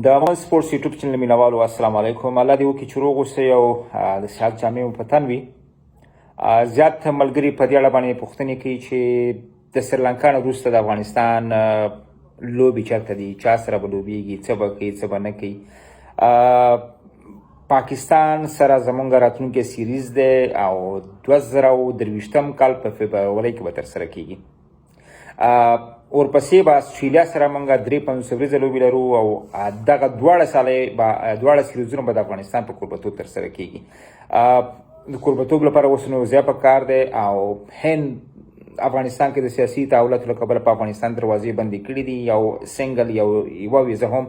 د افغان سپورټس یوټیوب چینل مینوالو، السلام علیکم. الله دې وکړي چې روغ اوسئ او د صحت جامې مو په تن وي. زیات ملګري په دې اړه باندې پوښتنې کوي چې د سریلانکا نه وروسته د افغانستان لوبې چېرته دي، چا سره به لوبېږي، څه به کوي، څه به نه کوي. پاکستان سره زمونږ راتلونکی سیریز دی او 2023 کال په فبرورۍ کې به ترسره کیږي. ورپسې به استرالیا سره مونږ 53 ورځې لوبې لرو او دغه دواړه سالې به، دواړه سیریزونه به د افغانستان په کوربتوب ترسره کیږي. د کوربتوب لپاره اوس نو ځای په کار دی او هند افغانستان کې د سیاسي تحولاتو له کبله په افغانستان دروازې بندې کړې دي. یو single یوه ویزه هم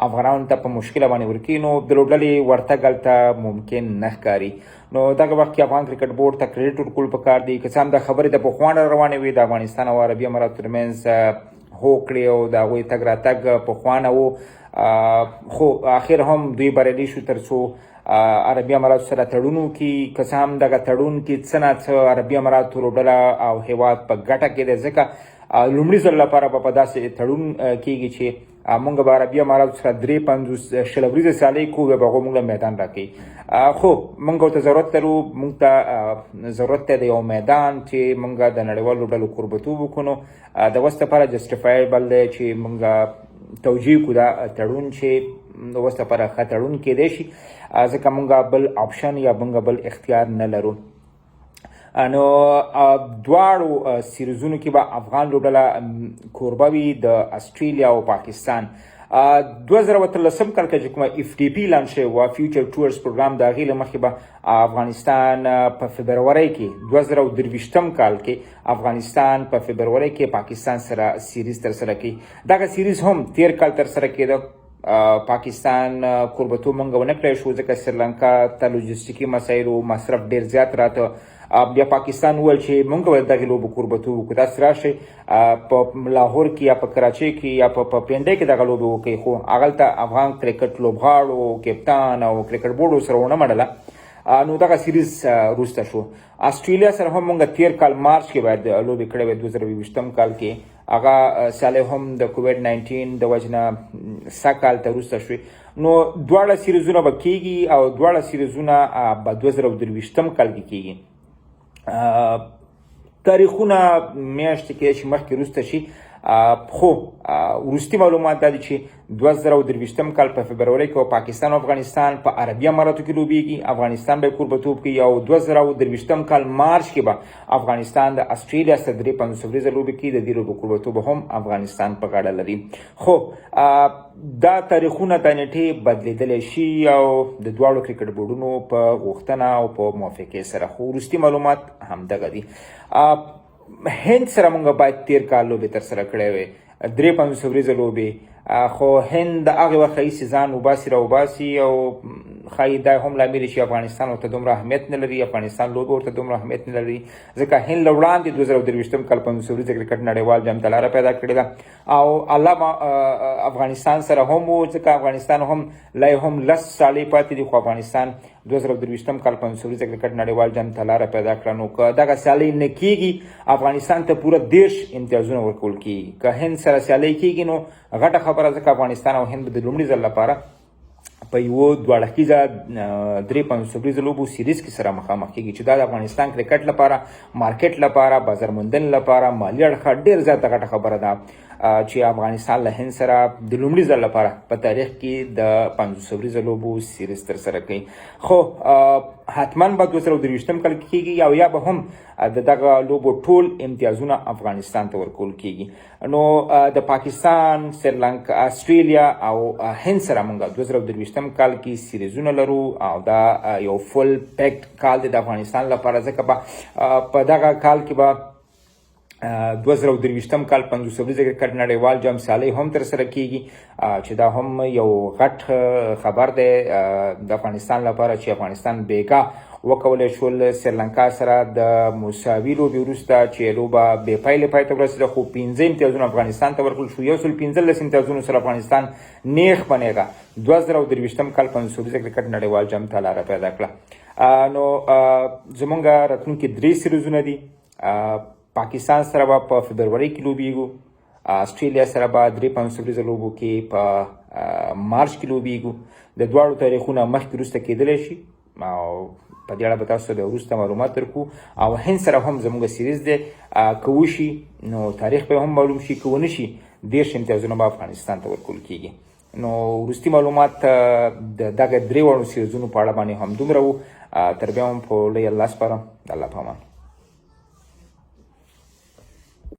افغانانو ته په مشکله باندې ورکوي، نو د لوبډلې ورتګ هلته ممکن نه ښکاري. نو دغه وخت کې افغان کرکټ بورډ ته کریډیټ ورکول پکار دی. که څه هم دا خبرې د پخوا نه روانې وې، د افغانستان او عربي اماراتو ترمنځ هوکړې او د هغوی تګ راتګ پخوا نه وو، خو اخر هم دوی بریالي شو ترڅو عربي اماراتو سره تړون وکړي. که څه هم دغه تړون کې څه نا څه عربي اماراتو لوبډله او هیواد په ګټه کې دی، ځکه لومړي ځل لپاره به په داسې تړون کیږي چې مونږ به عربي اماراتو سره 53 20 اوریزه سیالۍ کوو، بیا به هغوی مونږ له میدان راکوي. خو مونږ ورته ضرورت لرو، مونږ ته ضرورت دی د یو میدان چې مونږ د نړیوالو لوبډلو کوربتوب وکړو. نو د اوس لپاره justifiable دی چې مونږ توجیه کړو دا تړون، چې د اوس لپاره ښه تړون کیدای شي، ځکه مونږ بل option یا مونږ بل اختیار نه لرو. نو دواړو سیریزونو کې به افغان لوبډله کوربه وي د استرالیا او پاکستان. 2013 کال کې چې کومه FTP اعلان شوی و، Future Tours Program، د هغې له مخې به افغانستان په فبرورۍ کې، 2023 کال کې افغانستان په فبرورۍ کې پاکستان سره سیریز ترسره کړي. دغه سیریز هم تیر کال ترسره کېده، پاکستان کوربتوب مونږ ونه کړی شو، ځکه سریلانکا ته لوجستیکي مسایلو مصرف ډیر زیات راته. بیا پاکستان وویل چې مونږ به دغې لوبو کوربتوب وکړو، تاسې راشئ په لاهور کې یا په کراچۍ کې یا په پینډۍ کې دغه لوبې وکړئ. خو هغلته افغان کرکټ لوبغاړو، کپتان او کرکټ بورډ سره ونه منله، نو دغه سیریز وروسته شو. استرالیا سره هم مونږ تیر کال مارچ کې باید لوبې کړې وې، 2021 کال کې. هغه سیالۍ هم د کوویډ 19 د وجې نه سږ کال ته وروسته شوې. نو دواړه سیریزونه به کیږي او دواړه سیریزونه به 2023 کال کې کیږي. تاریخونه میاشتې کې چې مخکې وروسته شي، خو وروستي معلومات دا دي چې 2023 کال په فبرورۍ کې پاکستان او افغانستان په عربي اماراتو کې لوبیږي، افغانستان به کوربتوب کوي او 2023 کال مارچ کې به افغانستان د استرالیا سره 53 ورځې لوبې کوي. د دې لوبو کوربتوب هم افغانستان په غاړه لري. خو دا تاریخونه د نیټې بدلیدلی شي او د دواړو کرکټ بورډونو په غوښتنه او په موافقې سره، خو وروستي معلومات همدغه دي. هند سره مونږ باید تیر کال لوبې ترسره کړې وې، 53 ورځې لوبې، خو هند د هغې وخت راهیسې ځان وباسي را وباسي او ښایي دا هم لامل شي افغانستان ورته دومره اهمیت نه لري، افغانستان لوبې ورته دومره اهمیت نه لري، ځکه هند له وړاندې 2023 کال 50 ورځې کرکټ نړیوال جام ته لاره پیدا کړې ده او الله افغانستان سره هم و، ځکه افغانستان هم لا هم 10 سالې پاتې دي، خو افغانستان 2023 کال 50 ورځې کرکټ نړیوال جام ته لاره پیدا کړه. نو که دغه سیالۍ نه کیږي، افغانستان ته پوره 30 امتیازونه ورکول کیږي. که هند سره سیالۍ کیږي نو غټه خبره، ځکه افغانستان او هند به د لومړي ځل لپاره په یوه دوه اړخیزه 53 اوریزه لوبو سیریز کې سره مخامخ کیږي، چې دا د افغانستان کرکټ لپاره، مارکیټ لپاره، بازار موندنې لپاره، مالي اړخه ډېر زیاته غټه خبره ده چې افغانستان له هند سره د لومړي ځل لپاره په تاریخ کې د 50 اوریزه لوبو سیریز ترسره کوي. خو حتما به 2023 کال کې کیږي او یا به هم د دغه لوبو ټول امتیازونه افغانستان ته ورکول کیږي. نو د پاکستان، سریلانکا، استرالیا او هند سره مونږ 2023 کال کې سیریزونه لرو او دا یو full packed کال دی د افغانستان لپاره، ځکه به په دغه کال کې به 2023 کال 50 اوریزه کرکټ نړیوال جام سیالۍ هم ترسره کیږي، چې دا هم یو غټ خبر دی د افغانستان لپاره، چې افغانستان بیګا وکولی شول سریلانکا سره د مساوي لوبې وروسته چې لوبه بې پایلې پای ته ورسېده، خو 5 امتیازونه افغانستان ته ورکړل شو. 115 امتیازونو سره افغانستان نیغ په نیغه 2023 کال 50 اوریزه کرکټ نړیوال جام ته لاره پیدا کړه. نو زمونږ راتلونکي درې سیریزونه دي. پاکستان سره به په فبرورۍ کې لوبیږو، استرالیا سره به 53 ورځې لوبو کې په مارچ کې لوبیږو. د دواړو تاریخونه مخکې وروسته کېدلی شي او په دې اړه به تاسو ته بیا وروسته معلومات درکړو. او هند سره هم زموږ سیریز دی، که وشي نو تاریخ به هم معلوم شي، که ونه شي 30 امتیازونه به افغانستان ته ورکول کیږي. نو وروستي معلومات د دغه درې واړو سیریزونو په اړه باندې هم دومره وو. تر بیا هم په لوی الله سپارم، د الله په امان.